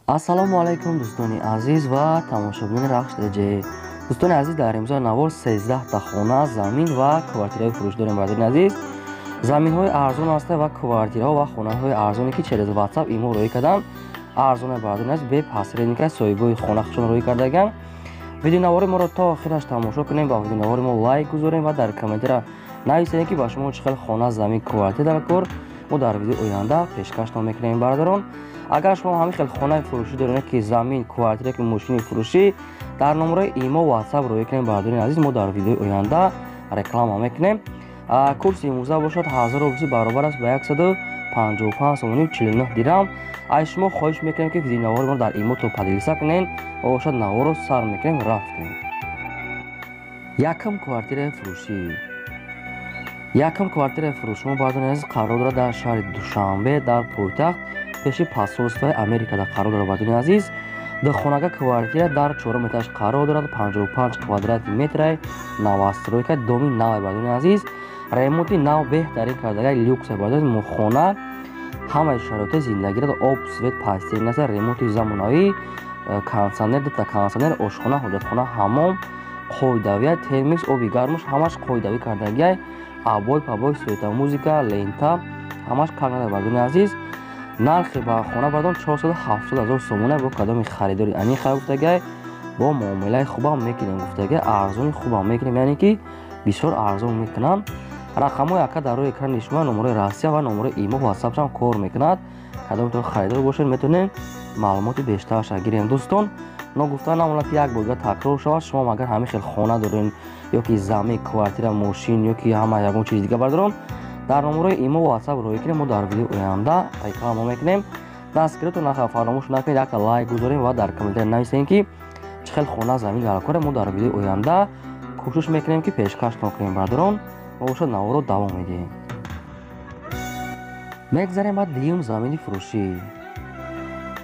Ассалому алайкум, дӯстони азиз ва тамошобинони Рахш ТЖ. Дӯстони азиз, дар имзои навор 13 та хона, замин ва квартираҳои фурӯш дорем. Бародари азиз, заминҳои арзон ҳастанд ва квартираҳо ва хонаҳои арзоне, ки через WhatsApp имо роҳӣ карданд, арзоне, бародари азиз, бе посредника соҳибои хона худшон роҳӣ кардаган. Видеонавори моро то охираш тамошо кунем, ба видеонавори мо лайк гузорем ва дар комментария нависем, ки ба шумо чӣ хел хона, замин, квартира дар кор. Мо дар видеои оянда пешкаштон мекунем. Бародарон, агар шумо ҳамин хел хонаи фурӯшӣ доред, ки замин, квартира, ки мошини фурӯшӣ, дар номерои имо, WhatsApp роҳӣ кунем. Бародарони азиз, мо дар видеои оянда реклама мекунем. Курси имрӯза бошад 1000 рубли баробар аст ба 155 сомонӣ 49 дирам. Аз шумо хоҳиш мекунем, ки видеонавори моро дар имотон поделиться кунем ва бошад наворро сар мекунем, рафтем. Якум квартираи фурӯшӣ. Якум квартираи фурӯши мо, бародарони азиз, қарор дорад дар шаҳри Душанбе, дар пойтахт, пеши посольствои Америкада қарор дорад. Бародарони азиз, духонага квартира дар чорум этаж қарор дорад, 55 квадрати метрай, новостройка, доми навай. Бародарони азиз, ремонти нав беҳтарин кардагай, люкса. Бародарони, хона ҳамаи шароити зиндагиро, об, свет, постельный, ремонти замонавӣ, кондитсионер, дута кондитсионер, ошхона, ҳоҷатхона, ҳаммом қоидавия, термос, оби гармуш ҳамаш қоидавӣ кардагиай, обой пабой, светомузыка, лента ҳамаш кар. Бародарони азиз, нархи ба хона, бародарон, 470 ҳазор сомона. Бо кадоми харидори аниқа гуфтагай, бо муомилаи хубам мекунем гуфтагай, арзони хубам мекунем, яъне ки бисёр арзон мекунанд. Рақамҳои ака дар рӯи экрани шумо, номерои Россия ва номерои имо, ватсапшам кор мекунад. Кадомтон харидор бошед, метавонем маълумоти бештарша гирем. Дӯстон, ногуфта намонад, ки як бор такрор шавад: шумо агар ҳамин хел хона дорен ё ки замин, квартира, мошин ё ки ҳама ягон чизи дига, бародарон, дар номерои имо, ватсап роҳӣ кунем, мо дар видеои оянда реклама мекунем. Дастгиритон фаромӯш накунед, якта лайк гузорем ва дар комментария нависем, ки чӣ хел хона, замин дар коре. Мо дар видеои оянда кӯшиш мекунем, ки пешкаштон кунем. Бародарон, мо бошад наворо давом медиҳем. Мегзарем ба дуюм замини фурӯшӣ.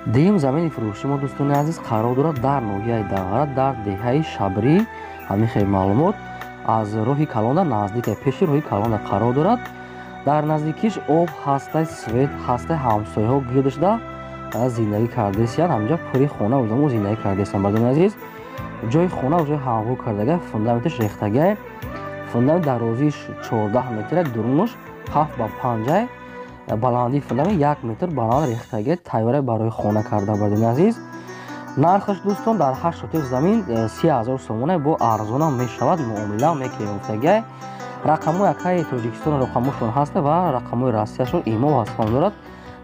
Дуюм замини фурӯшӣ мо, дӯстони азиз, қарор дорад дар ноҳияи Данғара, дар деҳаи Шабрӣ. Ҳамин хел маълумот, аз роҳи калонда наздика, пеши роҳи калонда қарор дорад. Дар наздикиш об ҳастай, свет ҳастай, ҳамсояҳо гирд шуда зиндагӣ кардесиян. Ҳаминҷа пури хона мо зиндагӣ кардесиян. Бародарони азиз, ҷои хона ҷои ҳамвор кардага, фундаменташ рехтагай, фундамент дарозиш 14 метра, дурунаш 7 ба 5, баландии фундамент 1 метр баланд, рехтагай, тайёра барои хона карда. Бародарони азиз, нархаш, дӯстон, дар 8 сотих замин 30 ҳазор сомона, бо арзонам мешавад, муомила мекунем гуфтагай. Рақамҳои акаи Тоҷикистон рақамҳошон ҳаста ва рақамҳои Россияшон имо ватсап дорад.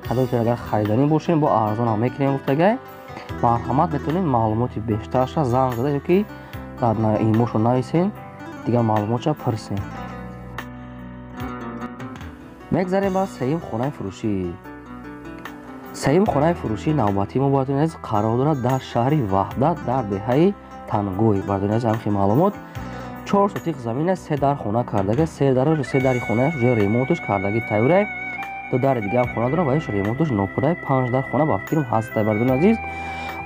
Кадоме ки агар хариданӣ бошем, бо арзонам мекунем гуфтагай. Марҳамат, метавонед маълумоти бештарша занг зада ё ки дар имошон нависен, дигар маълумотша пурсем. Мегзарем ба сеюм хонаи фурӯшӣ. Сеюм хонаи фурӯшии навбатии мо, бародарони азиз, қарор дорад дар шаҳри Ваҳдат, дар деҳаи Тангой. Бародарони азиз, ҳамхел маълумот, 4 сотих замин аст, се дар хона кардага, се дари хонааш уже ремонтш кардаги, тайёрай, ду дари дигаам хона дорад ва иш ремонтш нопурай, панҷ дар хона ба фикрам ҳастай. Бародарони азиз,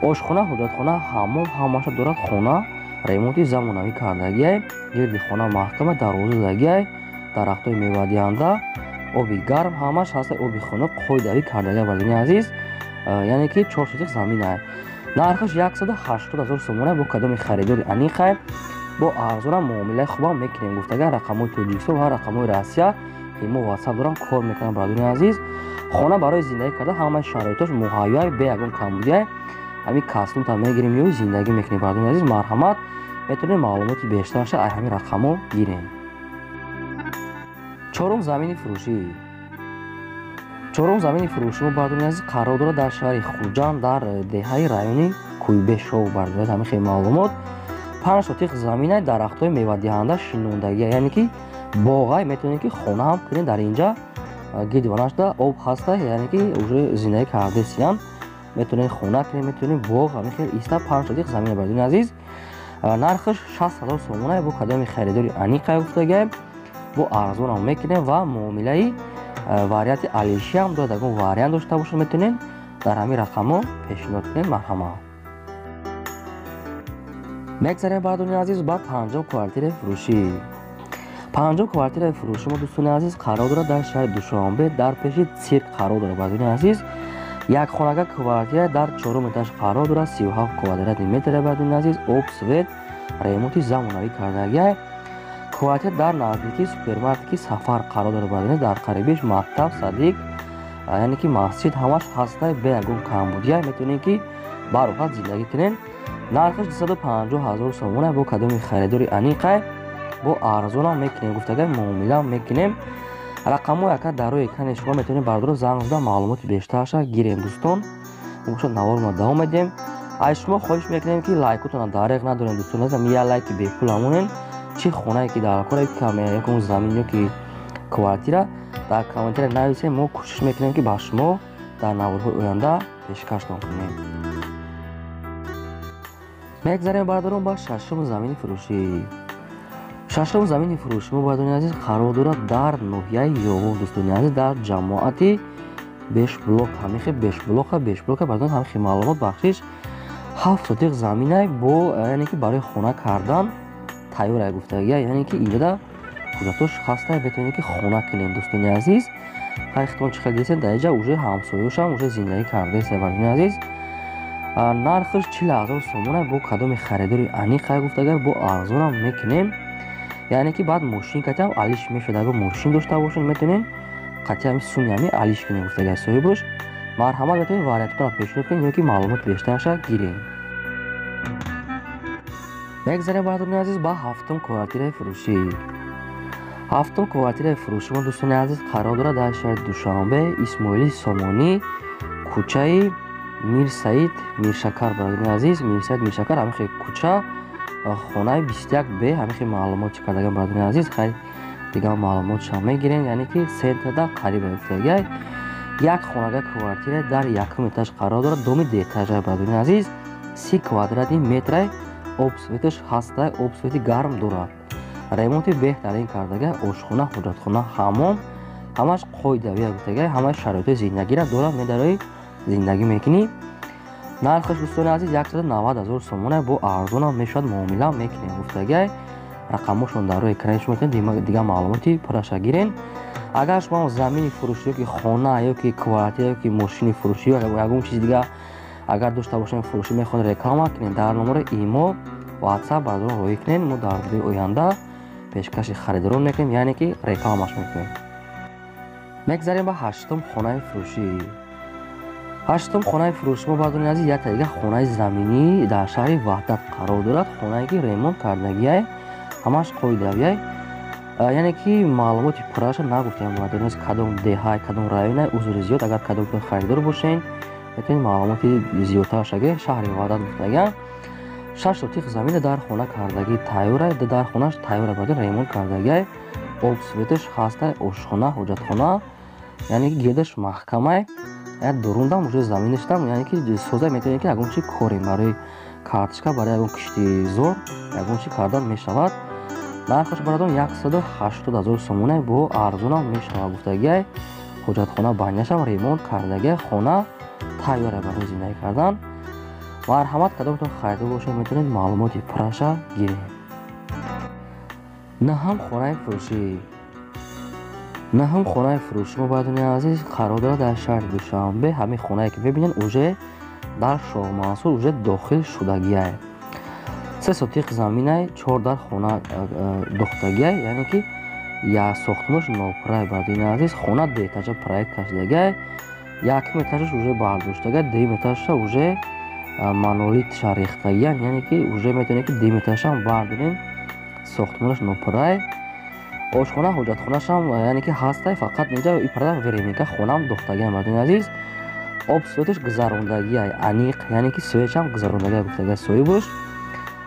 ошхона, ҳоҷатхона, ҳаммом ҳамаша дорад. Хона ремонти замонавӣ кардагиай, гирди хона маҳкама дарвоза дагиай, дарахтҳои мевадиҳанда, оби гарм ҳамаш ҳаста, оби хунук қоидавӣ кардагиай. Бародарони азиз, яъне ки 4 сотих заминай, нархаш 180 ҳазор сомона. Бо кадоми харидори аниқай, бо арзонам муомилаи хубам мекунем гуфтага. Рақамҳои Тоҷикистон ва рақамҳои Россия имо, ватсап дорам, кор мекунам. Бародарони азиз, хона барои зиндагӣ карда ҳамаи шароитош муҳайёй, бе ягон камбудиай. Ҳамин касунта мегирем ё зиндагӣ мекунем. Бародарони азиз, марҳамат, метавонем маълумоти бештарша аз ҳамин рақамҳо гирем. Чорум замини фурӯшӣ. Чорум замини фурӯшӣ мо, бародарони азиз, қарор дорад дар шаҳри Хуҷанд, дар деҳаи райони Кӯйбешов. Бародарони, ҳамин хел маълумот, 5 сотих заминай, дарахтҳои мевадиҳанда шинондагия, яъне ки боғай, метавонед ки хона ҳам кунед дар инҷа. Гирди ванашда об ҳаста, яъне ки уже зиндагӣ кардесиян, метавонед хона кунед, метавонед боғ. Ҳамин хел иста 5 сотих замина. Бародарони азиз, нархаш 60 ҳазор сомона. Бо кадоми харидори аниқай гуфтагай, бо арзонам мекунем ва муомилаи варианти алишиам дорад. Ягон вариант дошта бошад, метавонед дар ҳамин рақамҳо пешниҳод кунед. Марҳамат. Мегзарем, бародарони азиз, ба панҷум квартираи фурӯшӣ. Панҷум квартираи фурӯшӣ мо, дӯстони азиз, қарор дорад дар шаҳри Душанбе, дар пеши цирк қарор дорад. Бародарони азиз, Як хонага квартира дар чорум этаж қарор дорад, 37 квадратный метр, бародарони азиз, об, свет, ремонти замонавӣ кардагиай. Квартира дар наздикии супермаркети Сафар қарор дорад, бародарони, дар қарибиш мактаб, садик, яъне ки масҷид ҳамаш ҳастай, бе ягон камбудия метавонед ки бароҳат зиндагӣ кунед. Нархаш 250 ҳазор сомона, бо кадоми харидори аниқай бо арзонам мекунем гуфтагай, муомилам мекунем. Рақамҳои ака дар рӯи экрани шумо, метавонед бардоро занг зада маълумоти бештарша гирем. Дӯстон, бошад, наворро давом медиҳем. Аз шумо хоҳиш мекунем, ки лайкотонро дареғ надорем. Дӯстон азизам, як лайки бепул амонен. Чӣ хонае ки дар кор, якон замин ё ки квартира, дар комментария нависем, мо кӯшиш мекунем, ки ба шумо дар наворҳои оянда пешкаштон кунем. Мегзарем, бардорон, ба шашум замини фурӯшӣ. Шашум замини фурӯши мо, бардорони азиз, қарор дорад дар ноҳияи Ёвон, дӯстони азиз, дар ҷамоати Бешблок. Ҳамихе Бешблока, Бешблока, бардорон, ҳамихе маълумот, бахшиш. 7 сотиқ заминай бо, яъне ки барои хона кардан тайёрай гуфтагия, яъне ки инҷода ҳуҷҷатош ҳастай, метавонед ки хона кунем. Дӯстони азиз, хайхтон чӣ хел дидесен, дар инҷа уже ҳамсоёшам уже зиндагӣ кардаеста. Бардорони азиз, нархаш 40 000 сомона, бо кадоми харидори аниқай гуфтагар, бо арзонам мекунем. Яъне ки баъд мошин катиам алиш мешавад, агар мошин дошта бошед, метавонед қатъи ҳами суми ҳами алиш кунем гуфтагар соҳибаш. Марҳамат, метавонед вариантҳоро пешниҳод кунед ё ки маълумоти бештарша гирем. Мегзарем, бардорони азиз, ба ҳафтум квартираи фурӯшӣ. Ҳафтум квартираи фурӯши мо, дӯстони азиз, қарор дорад дар шаҳри Душанбе, Исмоили Сомонӣ, кӯчаи Мирсаид Миршакар. Бародарони азиз, Мирсаид Миршакар, ҳамихе кӯча, хонаи 21 б, ҳамихе маълумот чӣ кардаган. Бародарони азиз, хай, дигар маълумотшам мегирем, яъне ки центрда қариба гуфтагиай. Як хонага квартира дар якум этаж қарор дорад, доми дуэтажа. Бародарони азиз, 30 квадратный метрай, об, светаш ҳастай, об, свети гарм дорад, ремонти беҳтарин кардага, ошхона, ҳоҷатхона, ҳаммом ҳамаш қоидавия гуфтага, ҳамаи шароити зиндагиро дорад, медарои зиндагӣ мекунӣ. Нархаш, дӯстони азиз, 190 ҳазор сомона, бо арзонам мешавад, муомила мекунем гуфтагай. Рақамҳошон дар рӯи экрани шумо, метавонед дигар маълумоти пурраша гирен. Агар шумо замини фурӯшӣ ёки хона ёки квартира ёки мошини фурӯшӣ ё ягон чизи дигар агар дошта бошем, фурӯшӣ мехоҳед реклама кунед, дар номери имо, WhatsApp бардорон роҳӣ кунед, мо дар рӯи оянда пешкаши харидорон мекунем, яъне ки рекламаш мекунем. Мегзарем ба ҳаштум хонаи фурӯшӣ. Ҳаштум хонаи фурӯши мо, бардорони азиз, якта дига хонаи заминӣ дар шаҳри Ваҳдат қарор дорад. Хонае ки ремонт кардагиай, ҳамаш қоидавиай, яъне ки маълумоти пурраша нагуфтем, бардорони азиз, кадом деҳай, кадом районай, узри зиёд. Агар кадомтон харидор бошед, метавонед маълумоти зиёдтарша гиред. Шаҳри Ваҳдат гуфтагиам, 6 сотиқ замина дар хона кардагӣ тайёрай, дар хонаш тайёра, бардор, ремонт кардагиай, об, светаш ҳастай, ошхона, ҳоҷатхона, яъне ки гирдаш маҳкамай, як дурундам уже заминаштам, яъне ки соза, метавонед ки ягон чи корем, барои картошка, барои ягон кишти зор ягон чи кардан мешавад. Нархаш, бародон, 180 000 сомона, бо арзонам мешавад гуфтагиай. Ҳоҷатхона, баняшам ремонт кардагиай, хона тайёра барои зиндагӣ кардан. Марҳамат, кадомтон харидор бошед, метавонед маълумоти пурраша гиред. Наҳум хонаи фурӯшӣ. Наҳум хонаи фурӯши мо, бардони азиз, қарор дорад дар шаҳри Душанбе. Ҳамин хонае ки мебинед, уже дар Шоҳмансур уже дохил шудагиай. 3 сотиқ заминай, чор дар хона дохтагиай, яъне ки як сохтмонаш нопуррай. Бардони азиз, хона дуэтажа проект кашидагиай, якум этажаш уже бардоштагиай, дуюм этажаша уже монолитша рехтагиян, яъне ки уже метавонед ки дуюм этажашам бардорем. Сохтмонаш нопуррай, ошхона, ҳоҷатхонашам, яъне ки ҳастай, фақат инҷа ипарда временка хонаам дохтагиам. Бардони азиз, об, светаш гузарондагиай аниқ, яъне ки светшам гузарондагиай гуфтагиай соҳибаш.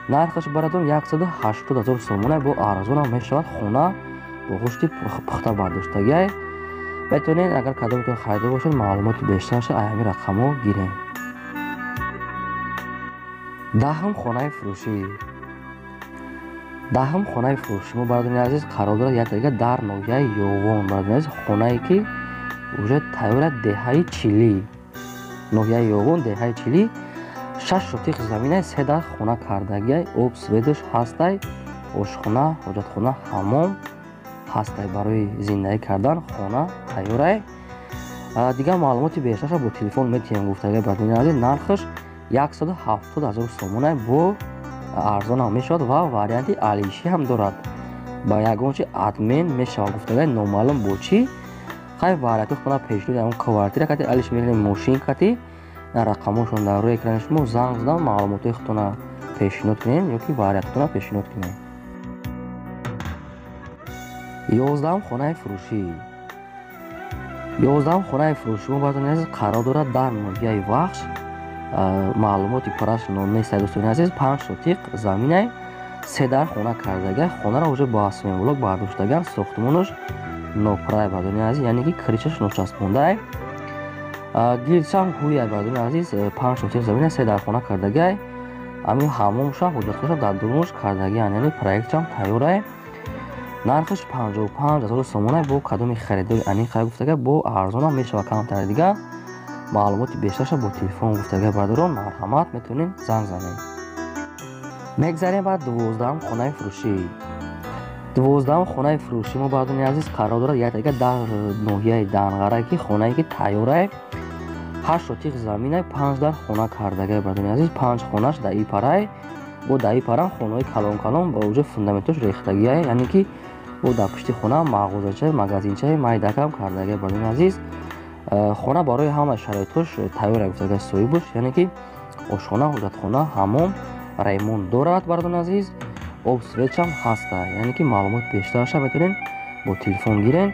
Нархаш, барадон, 180 000 сомона, бо арзонам мешавад. Хона бо гӯшти пухта бардоштагиай. Метавонед, агар кадомтон харидор бошед, маълумоти бештарша ай ҳамин рақамҳо гирем. Даҳум хонаи фурӯшӣ. Даҳум хонаи фурӯши мо, бародарони азиз, қарор дорад як дига дар ноҳияи Ёвон. Бародарони азиз, хонае ки уже тайёра, деҳаи Чилӣ, ноҳияи Ёвон, деҳаи Чилӣ, 6 сотиқ заминай, се дар хона кардагиай, об, светаш ҳастай, ошхона, ҳоҷатхона, ҳаммом ҳастай, барои зиндагӣ кардан хона тайёрай. Дигар маълумоти бештарша бо телефон метиҳем гуфтага бардони азиз. Нархаш 170 000 сомона бо арзон ҳам мешавад ва варианти алишӣ ҳам дорад. Ба ягон чи адмен мешавад гуфтага, номаълум бо чӣ. Хай варианти худтона пешниҳод ягон квартира кати алиш мекунем, мошин кати. Рақамошон дар рӯи экрани шумо, занг задан маълумотҳои худтона пешниҳод кунем ё ки вариантатона пешниҳод кунем. 11-ум хонаи фурӯшӣ. 11-ум хонаи фурӯшӣ мо бардони азиз қарор дорад дар ноҳияи Вахш. Маълумоти пурраш нест дӯстони азиз. 5 сотиқ заминай, 3 дар хона кардага, хонаро уже бо асмемблок бардоштаган, сохтмонаш нопуррай бардони азиз, яъне ки крышаш ночаспондай, гирдшам ҳуяй бардони азиз. 5 сотиқ заминай, 3 дар хона кардагай, ҳамин ҳаммомшам ҳуҷҷатҳошам дар дурунаш кардагиан, яъне проектшам тайёрай. Нархаш 55 000 сомона бо кадоми харидори аниқ гуфтага, бо арзонам мешавад камтар. Дигар маълумоти бештарша бо телефон гуфтага бардорон, марҳамат метавонем занг занем. Мегзарем ба 12-ум хонаи фурӯшӣ. 12-ум хонаи фурӯшӣ мо бардони азиз қарор дорад якдага дар ноҳияи Данғара, ки хонае ки тайёрай, 8 сотиқ заминай, 5 дар хона кардагай бардони азиз. 5 хонаш дар и парай, бо дар и парам хонаҳои калон калон ба уже фундаментош рехтагиай, яъне ки бо дар пушти хона мағозачаи магазинчаи майдакам кардагай бардони азиз. Хона барои ҳама шароитҳош тайёр гуфтага соҳибош, яъне ки ошхона, ҳоҷатхона, ҳаммом, ремонт дорад бардони азиз, об светшам ҳаста, яъне ки маълумот бештарша метавонед бо телефон гирен.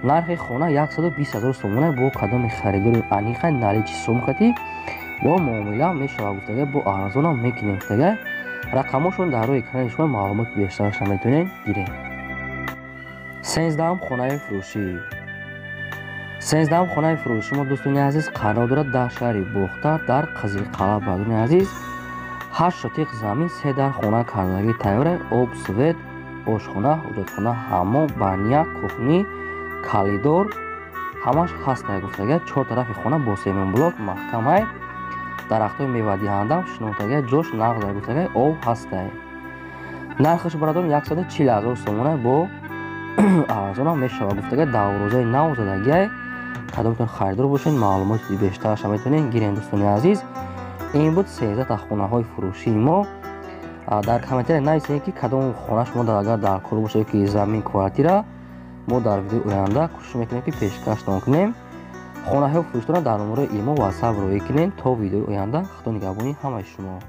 Нархи хона 120 000 сомона бо кадоми харидори аниқа наличи сумкати бо муомила мешавад гуфтага, бо арзонам мекунем гуфтага. Рақамошон дар рӯи экрани шумо, маълумоти бештарша метавонед гирен. 13-ум хонаи фурӯшӣ. 13-ум хонаи фурӯшӣ мо дӯстони азиз қарор дорад дар шаҳри Бохтар, дар Қизилқалъа бардони азиз. 8 сотиқ замин, 3 дар хона кардагӣ тайёра, об, свет, ошхона, ҳоҷатхона, ҳаммом, баня, кухни, калидор ҳамаш ҳаста гуфтага. 4 тарафи хона бо семенблок маҳкамай, дарахтҳои мевадиҳандам шинохтага, ҷош нағз гуфтага, об ҳастай. Нархаш барадон 140 000 сомона бо арзонам мешавад гуфтага. Даврозаи нав задагиай, кадомтон харидор бошед маълумоти бештарша метавонед гирен дӯстони азиз. Ин буд 13 та хонаҳои фурӯшии мо. Дар комментария нависед ки кадом хона шумо агар дар кор бошед ки замин, квартира, мо дар видеои оянда кӯшиш мекунем ки пешкаштон кунем. Хонаҳои фурӯшитонро дар номерои имо WhatsApp роҳӣ кунед. То видеои оянда, Худо нигаҳбони ҳамаи шумо.